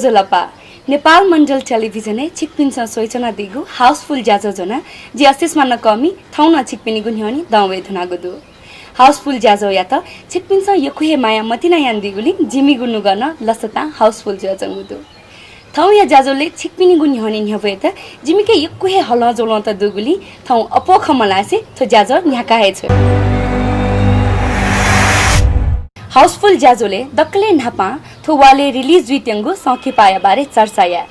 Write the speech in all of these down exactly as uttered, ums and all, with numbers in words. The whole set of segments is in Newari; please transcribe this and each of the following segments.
ज्वजलपा। नेपाल मण्डल टेलिभिजनय् छिकपिन्सं स्वयाच्वनादीगु हाउसफुल ज्याझ्वः ज्वनाः जि आशिष मानकःमि थौं नं छिकपिनिगु न्ह्यःने दं वये धुनागु दु। हाउसफुल ज्याझ्वःयात छिकपिन्सं यक्व हे माया मतिना यानादीगुलिं जिमिगु नुगः नं लसतां हाउसफुल जुयाच्वंगु दु। थौंया ज्याझ्वलय् छिकपिनिगु न्ह्यःने न्ह्यब्वयेत जिमिके यक्व हे हलंज्वलंत दुगुलिं थौं अप्वः खँ मल्हासें थ्व ज्याझ्वः न्ह्याका हे छ्वये। हाउसफुल ज्याझ्वलय् दकलय् न्हापां थ्व वालय् रिलिज जुइत्यंगु संकिपाया बारे चर्चा याये।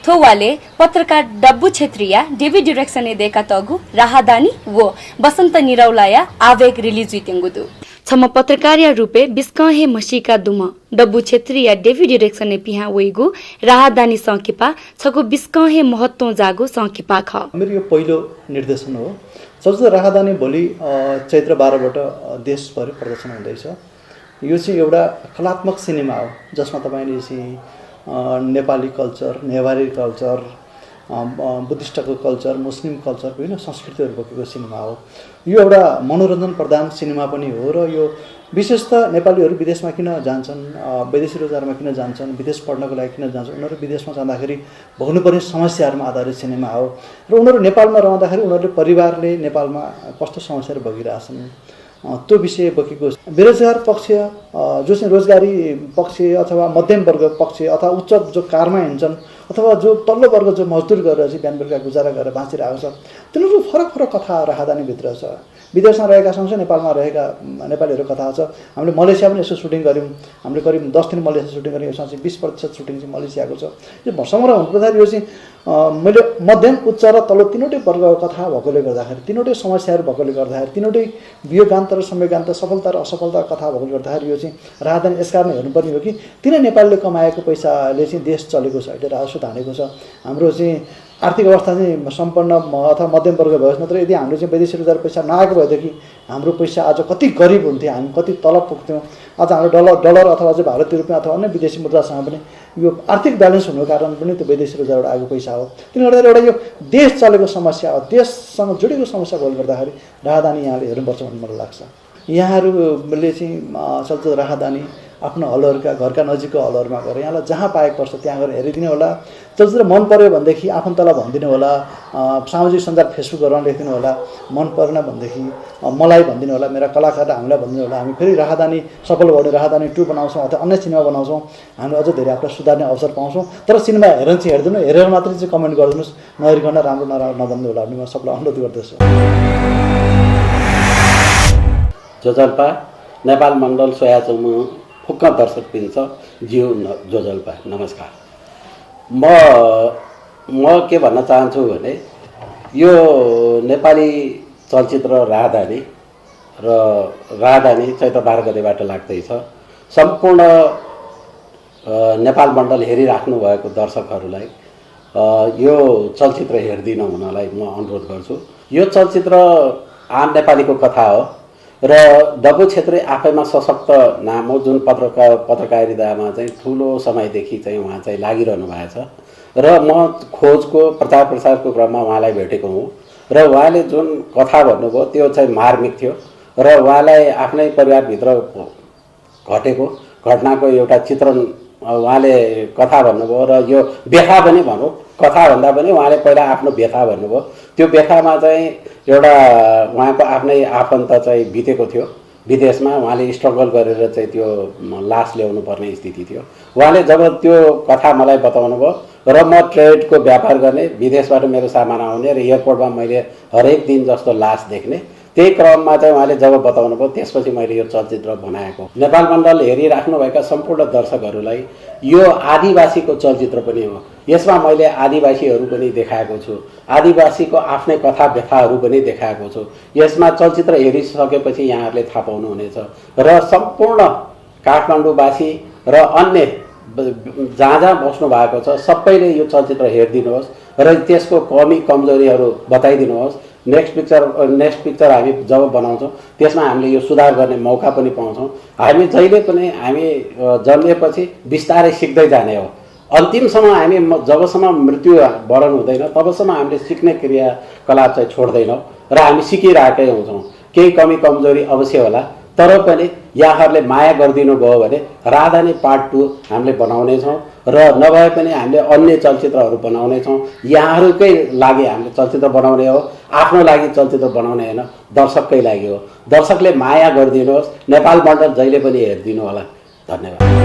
थ्व वालय् पत्रकार डब्बु छेत्रीया डेबी डिरेक्सनय् दय्कातःगु राहदानी व बसन्त निरौलाया आवेग रिलिज जुइत्यंगु दु। छम्ह पत्रकारया रूपय् बिस्कं हे म्हसीका दुम्ह डब्बु छेत्रीया डेबी डिरेक्सनय् पिहां वइगु राहदानी संकिपा छगू बिस्कं हे महत्वं जाःगु संकिपा खः। मेरो यो पहिलो निर्देशन हो। चलचित्र राहदानी भोलि, अ, चैत्र बाह्रबाट, अ, देशभरि प्रदर्शन हुँदैछ। यो चाहिँ एउटा कलात्मक सिनेमा हो, जसमा तपाईँले चाहिँ, अ, नेपाली कल्चर, नेवारी कल्चर, अ, अ, बुद्धिस्टको कल्चर, मुस्लिम कल्चर, विभिन्न संस्कृतिहरू बोकेको सिनेमा हो। यो एउटा मनोरञ्जन प्रधान सिनेमा पनि हो र यो विशेषतः नेपालीहरू विदेशमा किन जान्छन्, अ, वैदेशिक रोजगारमा किन जान्छन्, विदेश पढ्नको लागि किन जान्छन्, उनीहरू विदेशमा जाँदाखेरि भोग्नुपर्ने समस्याहरूमा आधारित सिनेमा हो र उनीहरू नेपालमा रहँदाखेरि उनीहरूले परिवारले नेपालमा कस्तो समस्याहरू भोगिरहेछन्, अ, त्यो विषय बोकेको छ। बेरोजगार पक्ष, अ, जो चाहिँ रोजगारी पक्ष अथवा मध्यम वर्ग पक्ष अथवा उच्च जो कारमा हिँड्छन् अथवा जो तल्लो वर्ग जो मजदुर गरेर चाहिँ बिहान बेलुका गुजारा गरेर बाँचिरहेको छ, तिनीहरू फरक फरक कथा राहदानीभित्र छ। विदेशमा रहेका सँगसँगै नेपालमा रहेका, उम्, नेपालीहरूको कथा छ। हामीले मलेसिया पनि यसको सुटिङ गऱ्यौँ। हामीले करिब दस दिन मलेसिया सुटिङ गऱ्यौँ। यसमा चाहिँ बिस प्रतिशत सुटिङ चाहिँ मलेसियाको छ। यो समग्र हुनुपर्दाखेरि यो चाहिँ, अ, मैले मध्यम, उच्च र तल्लो तिनवटै वर्गको कथा भएकोले गर्दाखेरि, तिनवटै समस्याहरू भएकोले गर्दाखेरि, तिनवटै वियोगान्त र संयोगान्त, सफलता र असफलता कथा भएकोले गर्दाखेरि यो चाहिँ राहदानी यस कारण हेर्नुपर्ने हो कि तिनै नेपालीले कमाएको पैसाले चाहिँ देश चलेको छ, अहिले राजस्व धानेको छ। हाम्रो चाहिँ आर्थिक अवस्था चाहिँ सम्पन्न म-, अथवा मध्यम वर्ग भएपछि मात्रै यदि हाम्रो चाहिँ वैदेशिक रोजगार पैसा नआएको भएदेखि हाम्रो पैसा आज कति गरिब हुन्थ्यो, हामी कति तल पुग्थ्यौँ। आज हाम्रो डलर, डलर अथवा चाहिँ भारतीय रुपियाँ अथवा अन्य विदेशी मुद्रासँग पनि यो आर्थिक ब्यालेन्स हुनुको कारण पनि त्यो वैदेशिक रोजगारबाट आएको पैसा हो। त्यसले गर्दा एउटा यो देश चलेको समस्या हो, देशसँग जोडेको समस्या भएकोले गर्दाखेरि राहदानी यहाँले हेर्नुपर्छ भन्ने मलाई लाग्छ। यहाँहरूले चाहिँ, अ, चलचित्र राहदानी आफ्नो हलहरूका, घरका नजिकको हलहरूमा गएर यहाँलाई जहाँ पाएको पर्छ त्यहाँ गएर हेरिदिनु होला। चलचित्र मन पर्‍यो भनेदेखि आफन्तलाई भनिदिनु होला, अ, सामाजिक सञ्जाल Facebook-हरूमा लेखिदिनु होला, मन परेन भनेदेखि, अ, मलाई भनिदिनु होला, मेरा कलाकारलाई, हामीलाई भनिदिनु होला। हामी फेरि राहदानी सफल भयो भने राहदानी टू बनाउँछौँ अथवा अन्य सिनेमा बनाउँछौँ। हामीले अझ धेरै आफूलाई सुधार्ने अवसर पाउँछौँ। तर सिनेमा हेर्न चाहिँ हेरिदिनु, हेरेर मात्रै चाहिँ comment गरिदिनुस्, नहेरिकन राम्रो नराम्रो नभन्नु होला भन्ने म सबैलाई अनुरोध गर्दछु। ज्वजलपा, नेपाल मण्डल स्वयाच्वंम्ह फुक्क दर्शकपिन्स ज्यू न-, ज्वजलपा, नमस्कार। म, म के भन्न चाहन्छु भने यो नेपाली चलचित्र राहदानी र राहदानी चैत्र बाह्र गतेबाट लाग्दैछ। सम्पूर्ण, अ, नेपाल मण्डल हेरिराख्नुभएको दर्शकहरूलाई, अ, यो चलचित्र हेरिदिन हुनलाई म अनुरोध गर्छु। यो चलचित्र आम नेपालीको कथा हो र डब्बु छेत्री आफैमा सशक्त नाम हो, जुन पत्रका-, पत्रकारितामा चाहिँ ठुलो समयदेखि चाहिँ उहाँ चाहिँ लागिरहनु भएको छ र म खोजको प्रचार प्रसारको क्रममा उहाँलाई भेटेको हुँ र उहाँले जुन कथा भन्नुभयो त्यो चाहिँ मार्मिक थियो र उहाँलाई आफ्नै परिवारभित्र घटेको घटनाको एउटा चित्रण, अ, उहाँले कथा भन्नुभयो र यो व्यथा पनि भनौँ, कथा भन्दा पनि उहाँले पहिला आफ्नो व्यथा भन्नुभयो। त्यो व्यथामा चाहिँ एउटा उहाँको आफ्नै आफन्त चाहिँ बितेको थियो, विदेशमा उहाँले struggle गरेर चाहिँ त्यो, म, लास ल्याउनु पर्ने स्थिति थियो। उहाँले जब त्यो कथा मलाई बताउनुभयो र म trade-को व्यापार गर्ने, विदेशबाट मेरो सामान आउने र airport-मा मैले हरेक दिन जस्तो लास देख्ने, त्यही क्रममा चाहिँ उहाँले जब बताउनुभयो, त्यसपछि मैले यो चलचित्र बनाएको। नेपाल मण्डल हेरिराख्नुभएका सम्पूर्ण दर्शकहरूलाई यो आदिवासीको चलचित्र पनि हो। यसमा मैले आदिवासीहरू पनि देखाएको छु, आदिवासीको आफ्नै कथा व्यथाहरू पनि देखाएको छु। यसमा चलचित्र हेरिसकेपछि यहाँहरूले थाहा पाउनुहुनेछ। र सम्पूर्ण काठमाडौँवासी र अन्य ब-, जहाँ जहाँ बस्नु भएको छ, सबैले यो चलचित्र हेरिदिनुहोस् र त्यसको कमी कमजोरीहरू बताइदिनुहोस्। Next picture, अ, next picture हामी जब बनाउँछौँ, त्यसमा हामीले यो सुधार गर्ने मौका पनि पाउँछौँ। हामी जहिले पनि, हामी, अ, जन्मेपछि बिस्तारै सिक्दै जाने हो। अन्तिमसम्म हामी म-, जबसम्म मृत्यु वरण हुँदैन, तबसम्म हामीले सिक्ने क्रियाकलाप चाहिँ छोड्दैनौँ र हामी सिकिरहेकै हुन्छौँ। केही कमी कमजोरी अवश्य होला, तर पनि यहाँहरूले माया गरिदिनु भयो भने राजधानी पार्ट टू हामीले बनाउनेछौँ र नभए पनि हामीले अन्य चलचित्रहरू बनाउनेछौँ। यहाँहरूकै लागि हामीले चलचित्र बनाउने हो, आफ्नो लागि चलचित्र बनाउने होइन, दर्शककै लागि हो। दर्शकले माया गरिदिनुहोस्, नेपाल मण्डल जहिले पनि हेरिदिनु होला। धन्यवाद।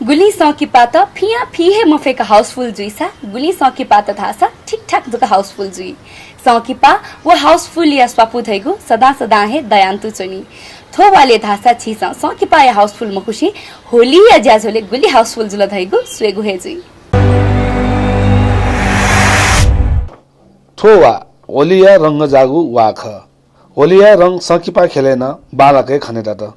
गुलिं संकिपा त फियां फि हे मफय्क हाउसफुल जुइसा, गुलिं संकिपा त धाःसा ठिकठाक जक हाउसफुल जुइ। संकिपा व हाउसफुलया स्वापू धइगु सदां सदां हे दयान्तु च्वनी। थ्व वालय् धाःसा झीसं संकिपाया हाउसफुल मखुसें होलीया ज्याझ्वलय् गुलि हाउसफुल जुल धइगु स्वयेगु हे जुइ। थ्व वा होलीया रंग जाःगु वा खः। होलीया रंग संकिपा ख्यलय् नं बांलाक हे खने दत।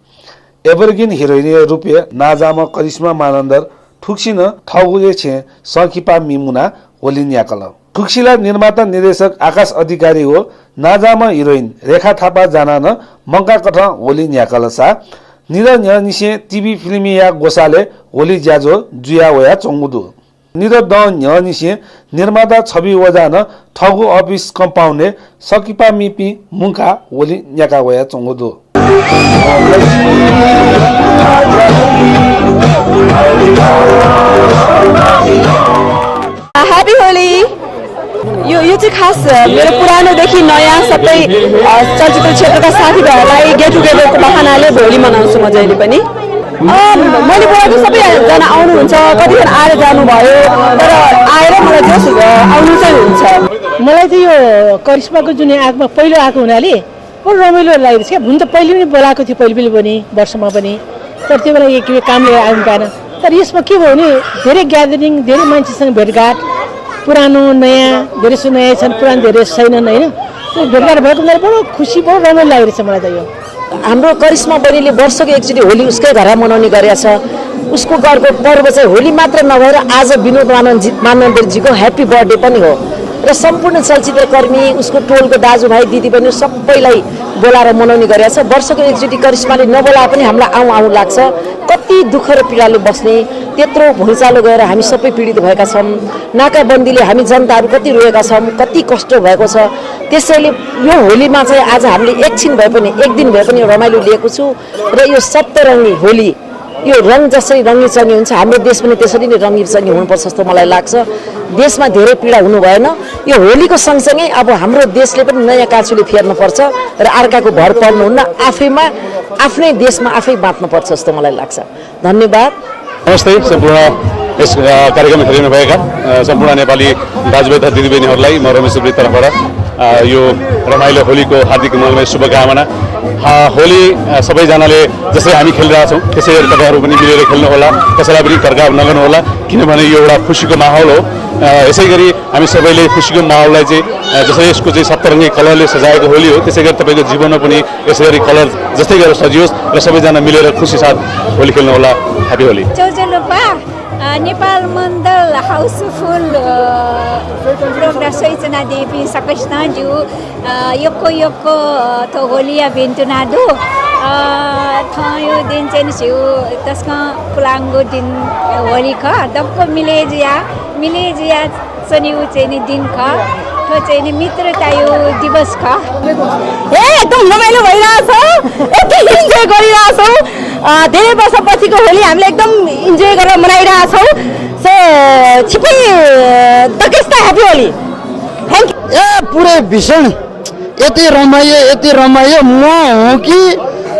एभरग्रिन हिरोइनया रूपय् नांजाःम्ह करिश्मा मानन्धर थुगुसी नं थःगु हे छेँय् संकिपा मि मुनाः होली न्याकल। थुगुसी ला निर्माता निर्देशक आकाश अधिकारी व नांजाःम्ह हिरोइन रेखा थापा जानाः नं मंकाकथं होली न्याकल सा निदँ न्ह्यःनिसें टिभी फिल्मया ग्वसालय् होली ज्याझ्वः जुया वयाच्वंगु दु। निदँ दँ न्ह्यःनिसें निर्माता छवि ओझां नं थःगु अफिस कम्पाउन्डय् संकिपा मिपिं मुंकाः होली न्याका वयाच्वंगु दु। Happy Holi। यो, यो चाहिँ खास, अ, मेरो पुरानोदेखि नयाँ सबै, अ, चलचित्र क्षेत्रका साथीभाइहरूलाई get together को बहानाले होली मनाउँछु म जहिले पनि। अ, मैले बोलाएको सबैजना आउनुहुन्छ, कतिजना आएर जानुभयो, तर आएर मलाई जस, अ, आउनु चाहिँ हुन्छ। मलाई चाहिँ यो करिश्माको जुन आगमा पहिलो आएको हुनाले बडो रमाइलो लागेको छ क्या। हुन त पहिले पनि बोलाएको थियो, पहिले पहिले पनि, वर्षमा पनि, तर त्यो बेला एक, एक कामले आउनु पाएन। तर यसमा के भयो भने, धेरै ग्यादरिङ, धेरै मान्छेसँग भेटघाट, पुरानो नयाँ, धेरैसो नयाँ छन्, पुरानो धेरै छैनन्, होइन? त्यो भेटघाट भएको हुनाले बडो खुसी, बडो रमाइलो लागेको छ मलाई त यो। हाम्रो करिश्मा बहिनीले वर्षको एकचोटि होली उसकै घरमा मनाउने गरेको छ। उसको घरको पर्व चाहिँ होली मात्र नभएर आज विनोद मानन्धरजी, मानन्धरजीको ह्याप्पी बर्थडे पनि हो। र सम्पूर्ण चलचित्रकर्मी, उसको टोलको दाजुभाइ दिदीबहिनीहरू सबैलाई बोलाएर मनाउने गरेको छ। वर्षको एकचोटि करिश्माले नबोलाए पनि हामीलाई आउँ आउँ लाग्छ। कति दुःख र पीडाले बस्ने, त्यत्रो भुइँचालो गएर हामी सबै पीडित भएका छौँ। नाकाबन्दीले हामी जनताहरू कति रोएका छौँ, कति कष्ट भएको छ। त्यसैले यो होलीमा चाहिँ आज हामीले एकछिन भए पनि, एक दिन भए पनि रमाइलो लिएको छु। र यो सप्तरङ्गी होली, यो रङ जसरी रङ्गीचङ्गी हुन्छ, हाम्रो देश पनि त्यसरी नै रङ्गीचङ्गी हुनुपर्छ जस्तो मलाई लाग्छ। देशमा धेरै पीडा हुनु भएन। यो होलीको सँगसँगै अब हाम्रो देशले पनि नयाँ काँचुले फेर्नुपर्छ र अर्काको भर पर्नुहुन्न, आफैमा, आफ्नै देशमा आफै बाँच्नुपर्छ जस्तो मलाई लाग्छ। धन्यवाद। नमस्ते सम्पूर्ण यस, अ, कार्यक्रम हेरिनुभएका, अ, सम्पूर्ण नेपाली दाजुभाइ तथा दिदीबहिनीहरूलाई म रमेश सुब्बाको तर्फबाट, अ, यो रमाइलो होलीको हार्दिक मङ्गलमय शुभकामना। अ, होली, अ, सबैजनाले जसरी हामी खेलिरहेछौँ, त्यसै गरी तपाईँहरू पनि मिलेर खेल्नुहोला, कसैलाई पनि घरघात नगर्नुहोला, किनभने यो एउटा खुसीको माहौल हो। अ, यसै गरी हामी सबैले खुसीको माहौललाई चाहिँ, अ, जसरी यसको चाहिँ सप्तरङ्गी कलरले सजाएको होली हो, त्यसै गरी तपाईँको जीवनमा पनि यसै गरी कलर जस्तै गरेर सजियोस् र सबैजना मिलेर खुसी साथ होली खेल्नुहोला। ह्याप्पी होली। चौजलोपा, अ, नेपाल मण्डल हाउसफुल, अ, प्रोग्राम सोइचना देवी सकसितं ज्यू, अ, यक्व यक्व, अ, थ्व होलिया भिन्तुना दु। अ, थौंयो दिन चाहिँ नि झीयो तसकं पुलांगु दिन, अ, होली खः। दक्व मिले जुया, मिले जुया च्वनेगु चाहिँ नि दिन खः। थ्व चाहिँ नि मित्रतायो दिवस खः। ए, एकदम रमाइलो भइरहेछ। यति इन्जोय गरिरहेछौँ। अ, धेरै वर्षपछिको होली हामीले एकदम इन्जोय गरेर मनाइरहेछौँ। So, छिपै, अ, दकेस्ता ह्याप्पी होली। Thank you। ए, पुरै भीषण। यति रमाइयो, यति रमाइयो। म हुँ कि,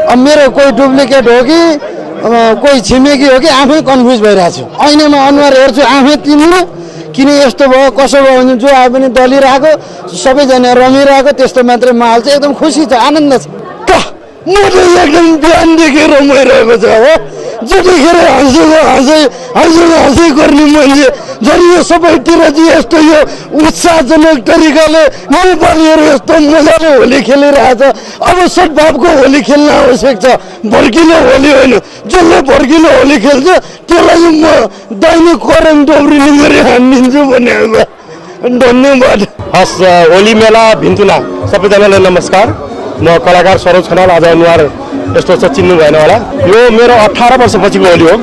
अ, मेरो कोही डुप्लिकेट हो कि, अ, कोही छिमेकी हो कि, आफै कन्फ्युज भइरहेको छु। ऐनामा अनुहार हेर्छु, आफै चिन्दिनँ। किन यस्तो भयो, कसो भयो भने जो आए पनि दलिरहेको, सबैजना रमिरहेको, त्यस्तो मात्रै माहौल छ। एकदम खुसी छ, आनन्द छ। त म त एकदम बिहानदेखि रमाइरहेको छ हो। जतिखेर हाँसेको हाँसै, हाँसेको हाँसै गर्ने मान्छे, झन् यो सबैतिर चाहिँ यस्तो यो उत्साहजनक तरिकाले नेपालीहरू यस्तो मजाले होली खेलिरहेछ। अब सद्भावको होली खेल्न आवश्यक छ, भड्किलो होली होइन। जसले भड्किलो होली खेल्छ, त्यसलाई म दाहिने करेन्ट डब्रिने गरी हानिदिन्छु भनेको। धन्यवाद। हस्, अ, होली मेला भिन्तुना सबैजनालाई नमस्कार। म कलाकार सरोज खनाल, आज अनुहार यस्तो छ चिन्नु भएन होला। यो मेरो अठार वर्षपछिको होली हो।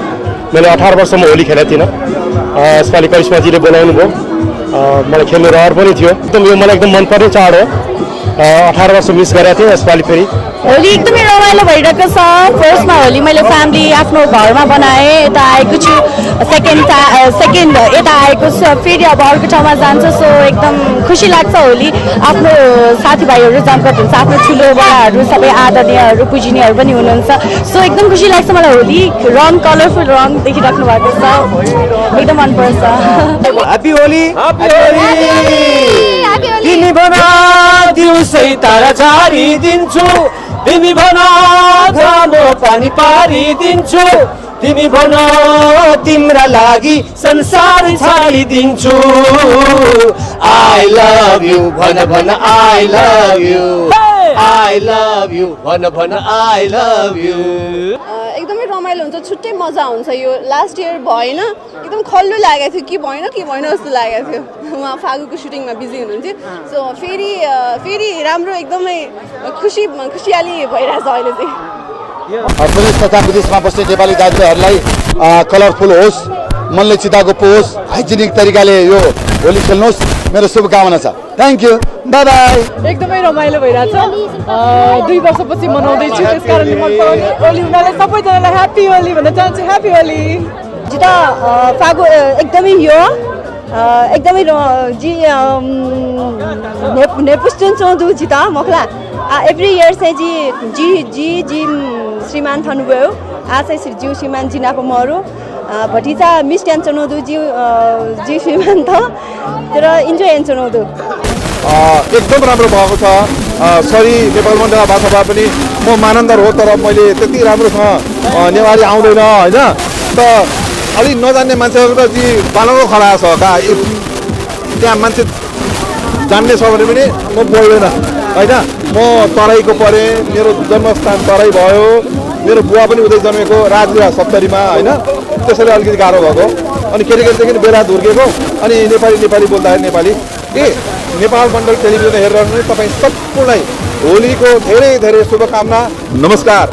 मैले अठार वर्षमा होली खेलेको थिइनँ। अ, यसपालि करिश्माजीले बोलाउनु भयो। अ, मलाई खेल्ने रहर पनि थियो। एकदम यो मलाई एकदम मनपर्ने चाड हो। अठार वर्ष मिस गरेको थिएँ, यसपालि फेरि। होली एकदमै रमाइलो भइरहेको छ। फर्स्टमा होली मैले फ्यामिली, आफ्नो घरमा बनाएँ, यता आएको छु। सेकेन्ड, सेकेन्ड यता आएको छु, फेरि अब अर्को ठाउँमा जान्छ। सो एकदम खुसी लाग्छ होली। आफ्नो साथीभाइहरू जमघट हुन्छ, आफ्नो ठुलो बडाहरू, सबै आदरणीयहरू, पूजनीयहरू पनि हुनुहुन्छ। सो एकदम खुसी लाग्छ मलाई होली। रङ, कलरफुल रङ देखिराख्नु भएको छ, एकदम मनपर्छ। ह्याप्पी होली। ह्याप्पी होली। तिमी भन दिउँसै तारा झारिदिन्छु, तिमी भन घाम पानी पारिदिन्छु, तिमी भन तिम्रा लागि संसार छाडिदिन्छु। I love you भन भन, I love you। I love you भन भन, I love you। एकदमै रमाइलो हुन्छ, छुट्टै मजा हुन्छ। यो लास्ट इयर भएन, एकदम खल्लो लागेको थियो, कि भएन कि भएन जस्तो लागेको थियो। उहाँ फागुको सुटिङमा बिजी हुनुहुन्थ्यो। सो फेरि फेरि राम्रो, एकदमै खुसी खुसियाली भइरहेछ अहिले चाहिँ। पुलिस तथा विदेशमा बस्ने नेपाली दाजुभाइहरूलाई कलरफुल होस्, मनले चिताएको पोहोस्, हाइजेनिक तरिकाले यो होली खेल्नुहोस्, मेरो शुभकामना छ। Thank you, by by. एकदमै रमाइलो भइरहेछ। दुई वर्षपछि मनाउँदैछु, त्यस कारणले मन पराउने होली हुनाले सबैजनालाई ह्याप्पी होली भन्न चाहन्छु। ह्याप्पी होली। जितः फागु एकदमै यो एकदमै जि नेपुस्टुन चौधु जितः मखला। एभ्री इयर चाहिँ जि जि जि जि श्रीमान थनु भयो। आ चाहिँ जिउ श्रीमान जिनाप मरु। भटिचा मिस्ट्यान चनौदु जिउ जिउ श्रीमान थ। तर इन्जोय एन चनौदु। एकदम राम्रो भएको छ। सरी नेपाल मण्डला भाषामा पनि म मानन्धर हो, तर मैले त्यति राम्रोसँग नेवारी आउँदैन, होइन? त अलि नजान्ने मान्छेहरू त जि बालको खडा छ का। त्यहाँ मान्छे जान्ने छ भने पनि म बोल्दैन, होइन? म तराईको परेँ, मेरो जन्मस्थान तराई भयो। मेरो बुवा पनि उतै जन्मेको राजगिरा सप्तरीमा, होइन? त्यसैले अलिकति गाह्रो भएको। अनि केटाकेटीदेखि बेला धुर्केको, अनि नेपाली नेपाली बोल्दाखेरि नेपाली। ए, नेपाल मण्डल टेलिभिजन हेरेर हुने तपाईँ सम्पूर्णलाई होलीको धेरै धेरै शुभकामना। नमस्कार।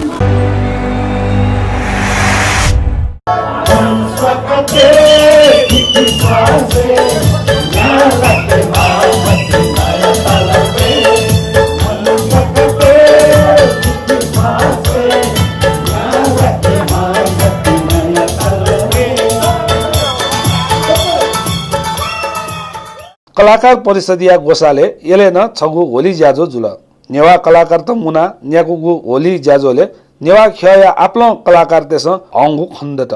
कलाकार परिषदया ग्वसालय् यलय् नं छगू होली ज्याझ्वः जुल। नेवाः कलाकारत मुनाः न्याकूगु होली ज्याझ्वलय् नेवाः ख्यःया आपालं कलाकारतय्सं हंगु खनेदत।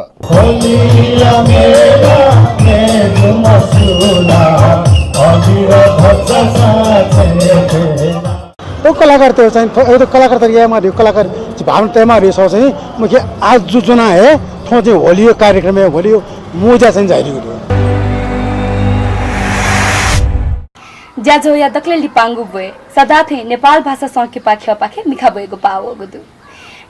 थ्व कलाकारत चाहिँ, थ्व, थ्व कलाकारत यायेमाःगु कलाकार भावना तयेमाःगु सः चाहिँ मुख्य आज जु-, ज्वनाः हे थ्व चाहिँ होली कार्यक्रमय् होली मोजा चाहिँ झाइदीगु दु। ज्याझ्वःया दकलय् लिपांगु ब्वय् सदां थें नेपाल भाषा संकिपा ख्यःपाखे मिखा ब्वयेगु पाः वःगु दु।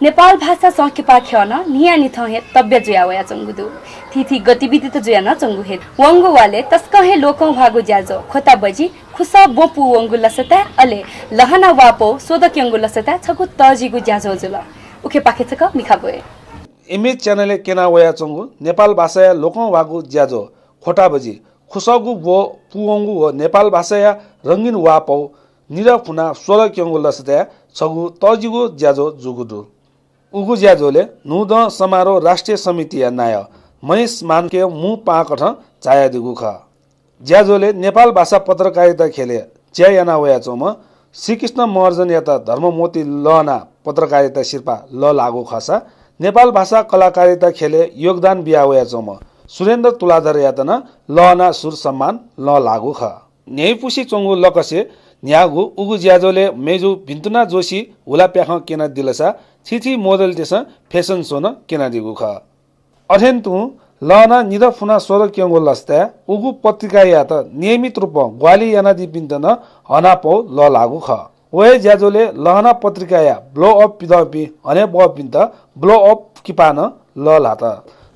नेपाल भाषा संकिपा ख्यः नं न्हियान्हिथं हे तब्या जुया वयाच्वंगु दु। थीथी गतिविधित जुया नं च्वंगु हे दु। वंगु वालय् तसकं हे लोकं ह्वाःगु ज्याझ्वः ख्वता बजि खुसः ब्वँ पूवंगु लसताय् अले लहाना वा पौ स्वदँ क्यंगु लसताय् छगू तःजिगु ज्याझ्वः जुल। उखेपाखे छकः मिखा ब्वये। एमएच च्यानलय् क्यना वयाच्वंगु नेपाल भाषाया लोकं ह्वाःगु ज्याझ्वः ख्वता बजि खुसःगु ब्वँ पूवंगु व नेपाल भाषाया रंगीन वा पौ निदँ फुनाः स्वदँ क्यंगु लसताय् छगू तःजिगु ज्याझ्वः जूगु दु। उगु ज्याझ्वलय् न्हूदँ समारोह राष्ट्रिय समितिया नायः महेश मानके मू पाहांकथं झायादीगु खः। ज्याझ्वलय् नेपाल भाषा पत्रकारिता ख्यलय् ज्या याना वयाच्वंम्ह श्रीकृष्ण महर्जनयात धर्ममोती लःना पत्रकारिता सिरपाः लःल्हाःगु खःसा नेपाल भाषा कलाकारिता ख्यलय् योगदान बिया वयाच्वंम्ह सुरेन्द्र तुलाधरयात नं लःना सुर सम्मान लःल्हाःगु खः। न्ह्यइपुसे च्वंगु लकसे न्ह्याःगु उगु ज्याझ्वलय् मय्जु भिन्तुना जोशी हुलाप्याखं क्यनादिलसा थीथी मोडलतय्सं fashion show नं क्यनादीगु खः। अथें तुं लःना निदँ फुनाः स्वदँ क्यंगु लसताय् उगु पत्रिकायात नियमित रूपं ग्वाहालि यानादीपिन्त नं हनापौ लःल्हाःगु खः। व हे ज्याझ्वलय् लःना पत्रिकाया blow up पिदंपिं हनेबहःपिन्त blow up किपा नं लःल्हात।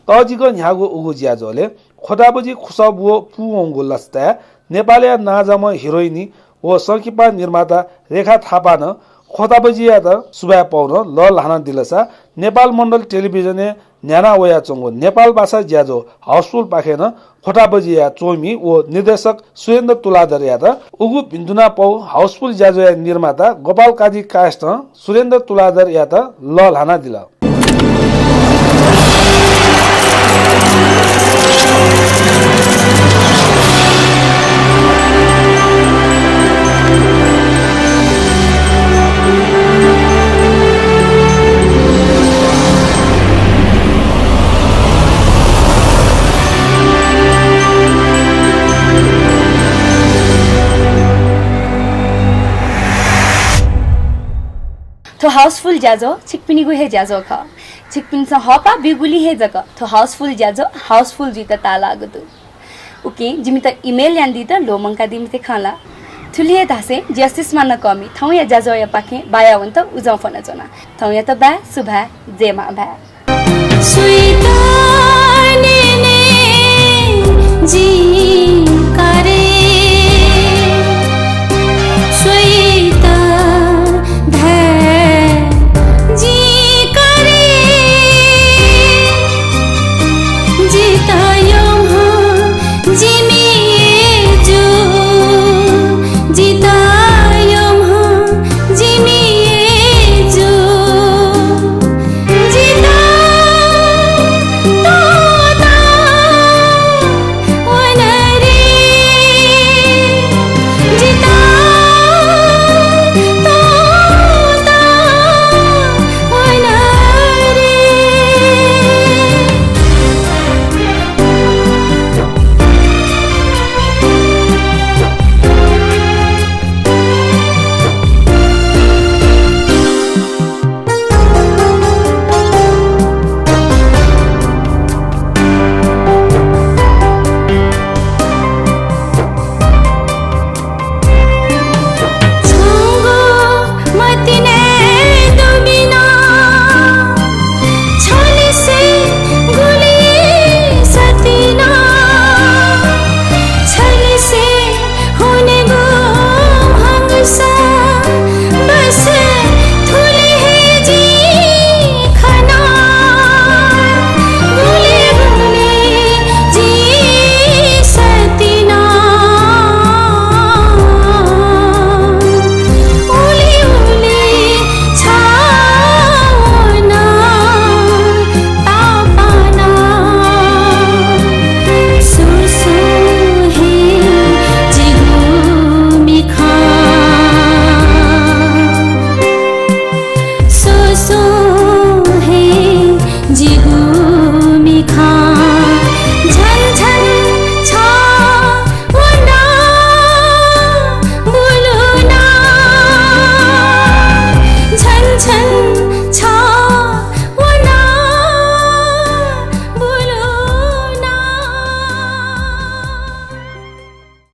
तःजिक न्ह्याःगु उगु ज्याझ्वलय् ख्वता बजि खुसः ब्वँ पूवंगु लसताय् नेपालया नांजाःम्ह हिरोइनी व संकिपा निर्माता रेखा थापां नं ख्वता बजियात सुभाय् पौ नं लःल्हानादिलसा नेपाल मण्डल टेलिभिजनय् न्ह्याना वयाच्वंगु नेपाल भाषा ज्याझ्वः हाउसफुलपाखें नं ख्वटाबजिया च्वमि व निर्देशक सुरेन्द्र तुलाधरयात उगु भिन्तुना पौ हाउसफुल ज्याझ्वःया निर्माता गोपाल काजी कायस्थं सुरेन्द्र तुलाधरयात लःल्हानादिल। थ्व हाउसफुल ज्याझ्वः छिकपिनिगु हे ज्याझ्वः खः। छिकपिन्सं हःपाः ब्यूगुलिं हे जक थ्व हाउसफुल ज्याझ्वः हाउसफुल जुइत ताःलाःगु दु। उकिं जिमित email यानादीत ल्वःमंकादी मते खँ ला। थुलि हे धासें जिया सुषमा नकःमि थौंया ज्याझ्वःयापाखें बाया वनेत उजं फ्वनाच्वना। थौंयात बाय्, सुभाय्, जय मांभाय्।